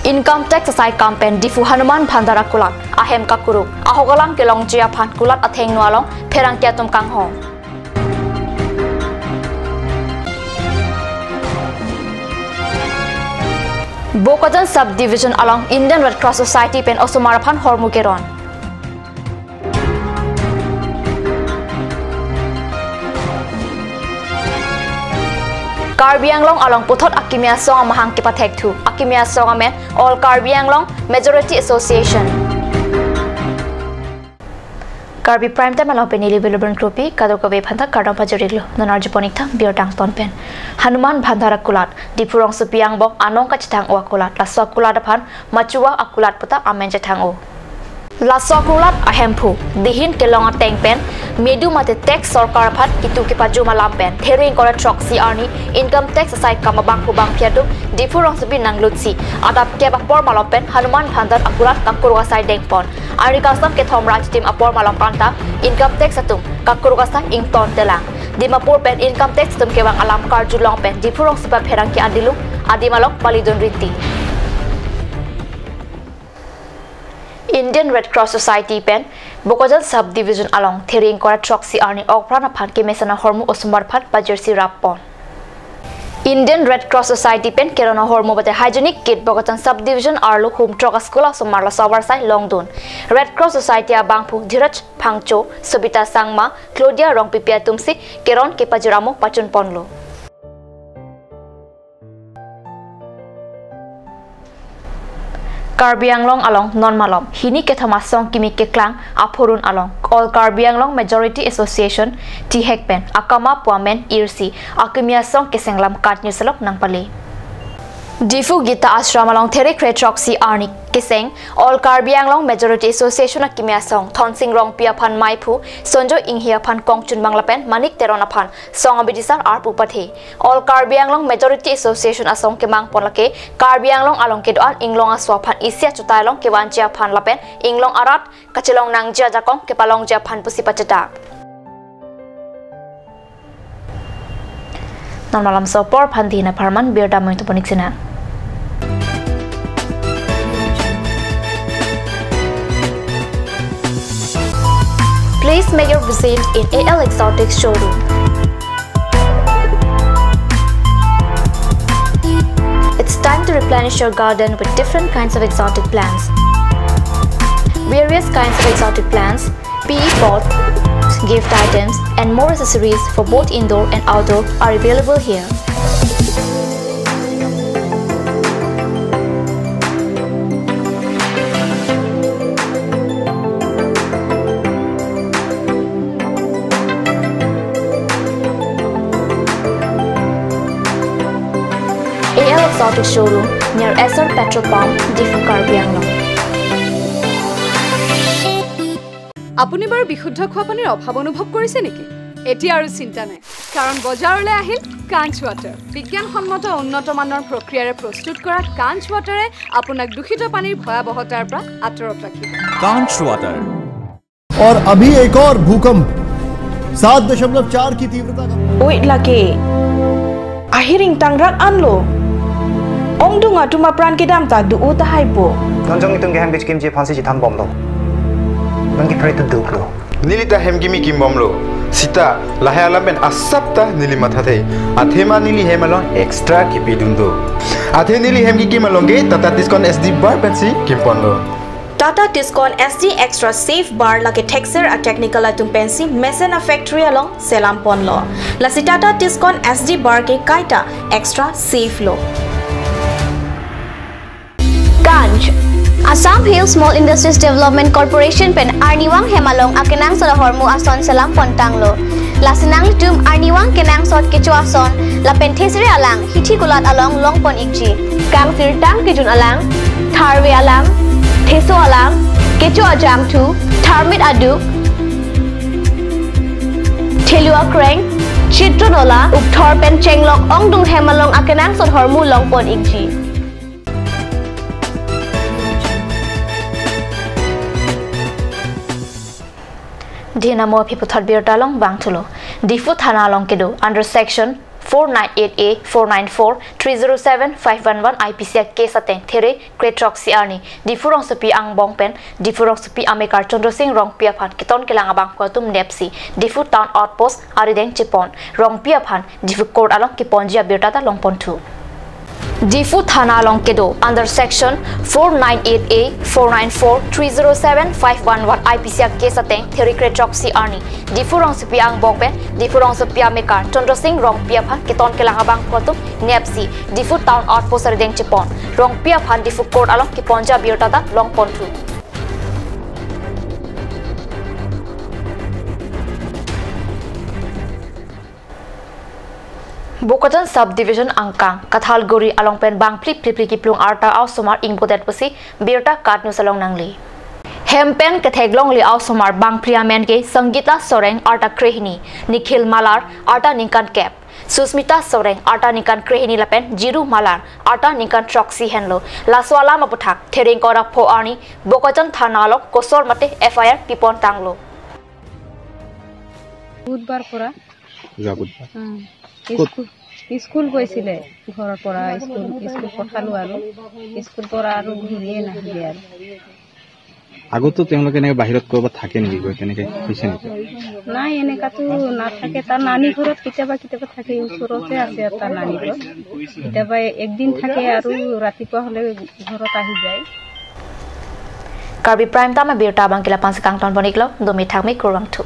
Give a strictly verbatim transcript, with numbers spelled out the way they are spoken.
Income tax asai kam pen Diphu Hanuman Bhandar akulat ahem kakuruk, ahok alam kelongji aphan kulat athengno along pherangke atum kanghon. Bokajan Sub Division along Indian Red Cross Society pen osomar aphan hormu keron. Karbi Anglong along puthot akimi asong amahang kepathek thu. Akimi asong amen All Karbi Anglong Majority Association. Karbi Prime Time along pen neli Wilburn Kropi, kadokave aphanta kardom pajir-iklo. Non arjupon-ik tha birta angton pen. Hanuman Bhandar akulat, Diphu rongsopi angbong anong kachethang-o akulat, laso akulat aphan Machuwa akulat puta amen chethang-o. Laso akulat ahemphu, dihin kelong ateng pen, medu mate tax sorkar aphan kitu kepajum alam pen, thero ingkoi ra throksi arni income tax asai kam abangphu bangphi atum Diphu rongsopi nanglutsi, adap kep apor malom pen Hanuman Bhandar akulat kakuruk asai dengpon. Arni kangsam kethom ra chitim apor malom anta income tax atum kakuruk asai ingtontelang. Dimapur pen income tax atum kevang alam karjulong pen Diphu rongsopi apherangke adilung adim along palidun riti. Indian Red Cross Society pen Bokajan Sub Division along thero ingkoi ra throksi arni okpran aphan kemesen ahormu osomar aphan pajirsi rappon. Indian Red Cross Society pen keron ahormu mate hygienic kit Bokajan Sub Division arlo hum throk a-school asomar laso avarsai longdun. Red Cross Society abangphu Dhiraj Phangcho, Sobita Sangma, Claudia Rongpipi atumsi keron kepajir amo pachunponlo. Karbi Anglong along non malom hini kethom asong kimi keklang aphurun along All Karbi Anglong Majority Association, THAC pen akama pu amen irsi akimi asong kesenglam kat news along nangpale. Diphu Gita Ashram along thero kre throksi arni keseng All Karbi Anglong Majority Association akimi asong Thonsing Rongpi aphan maiphu, Sonjo Inghi aphan kongchunbang lapen Manik Teron aphan song abidisar arpu pathe. All Karbi Anglong Majority Association asong kemangpon lake Karbi Anglong along kedo-an inglong aso aphan isi achutai along kevanji aphan lapen inglong arat kachelong nangji ajakong kepalongji aphan pusi pachetak. Non malomso apor aphan dina pharman birta mo ingtupon-ik sinang. Please make your visit in A L Exotic Showroom. It's time to replenish your garden with different kinds of exotic plants. Various kinds of exotic plants, P E pots, gift items, and more accessories for both indoor and outdoor are available here. A L Exotic Showroom near Essar Petrol Pump, Diphu, Karbi Anglong. আপুনি বাৰু বিশুদ্ধ খোৱা পানীৰ অভাৱ অনুভৱ কৰিছে নেকি? এতিয়া আৰু চিন্তা নাই, কাৰণ বজাৰলৈ আহিল কাঞ্চ ৱাটাৰ। বিজ্ঞানসন্মত উন্নত মানৰ প্ৰক্ৰিয়াৰে প্ৰস্তুত কৰা কাঞ্চ ৱাটাৰে আপোনাক দূষিত পানীৰ ভয়াৱহতাৰ পৰা আঁতৰত ৰাখিব। Kanch Water। और अभी एक और भूकंप सात दशमलव चार की तीव्रता का। Oi, lake ahiring tangrak anlo. Ongdung atum apran kedam ta do-o tahai po. Non jong itum kehem kechekimji aphansi chethan bomlo. Non kepre tu duklo. Neli ta hem kimi kim bomlo. Sita, lahai alam pen asap ta neli mathathe. Athema neli hem along extra kipidun do. Athe neli hem kikim along ke Tata Tiscon S D bar pensi kimponlo. Tata Tiscon S D Extra Safe Bar lake thekser a-technical atum pensi mesen a-factory along selamponlo. Lasi Tata Tiscon S D bar ke kaita extra safe lo. Kanch, Assam Hill Small Industries Development Corporation pen arnivang hem along akenangsot ahormu ason selampontanglo. Lasi nanglitum arnivang kenangsot kecho ason lapen thesere alang hithi kulat along longpon-ikji. Kangsirtang kejun alang, tharve alang, theso alang, kecho ajangthu, tharmit aduk, thelu akreng, chitron ola, ukthor pen chenglok ongdung hem along akenangsot ahormu longpon-ikji. Dina mo aphi puthot birta along vangthulo. Diphu thana along kedo under section four nine eight A, four nine four, three zero seven, five one one I P C a case ateng there kre throksi arni Diphu rongsopi angbong pen Diphu rongsopi amekar Chandra Singh Rongpi aphan keton kelang abangphu atum nepsi Diphu Town Outpost arideng chepon. Rongpi aphan Diphu Court along keponji abirta ta longponthu. Diphu Thana along kedo under section four nine eight A, four nine four, three zero seven, five one one I P C a case ateng there kre throksi arni Diphu rongsopi angbong pen Diphu rongsopi amekar Chandra Singh Rongpi aphan keton kelang abangphu atum nepsi Diphu Town Outpost arideng chepon. Rongpi aphan Diphu Court along keponji abirta ta longponthu. Bokajan Subdivision angkang Kathalguri along pen bangphli phliphli kiplung arta a-osomar ingbodet pusi birta KAT News along nangli. Hem pen ketheklongle a-osomar bangphli amen ke Sangeeta Soreng arta krehini, Nikhil Malar arta ningkan kep, Susmita Soreng arta ningkan krehini lapen Jiru Malar arta ningkan throksi henlo. Laso alam aputhak Therengkor ra pho arni Bokajan Thana along kosor mate F I R pipon tanglo. বুধবাৰ পৰা। যোৱা বুধবাৰ। উম। ক'ত? School, school গৈছিলে ঘৰৰ পৰা, school, school পঠালো আৰু স্কুল পৰা আৰু ঘূৰিয়ে নাহিলে আৰু। আগতো তেওঁলোকে এনেকে বাহিৰত ক'ৰবাত থাকে নেকি, গৈ তেনেকে হৈছে নেকি? নাই, এনেকাতো নাথাকে। তাৰ নানী ঘৰত কেতিয়াবা কেতিয়াবা থাকে, ওচৰতে আছে তাৰ নানী ঘৰ। কেতিয়াবা একদিন থাকে আৰু ৰাতিপুৱা হ'লে ঘৰত আহি যায়। Karbi Prime Time abirta abang ke la-an si kangton pon-iklo, domi thakmi, kurvangthu.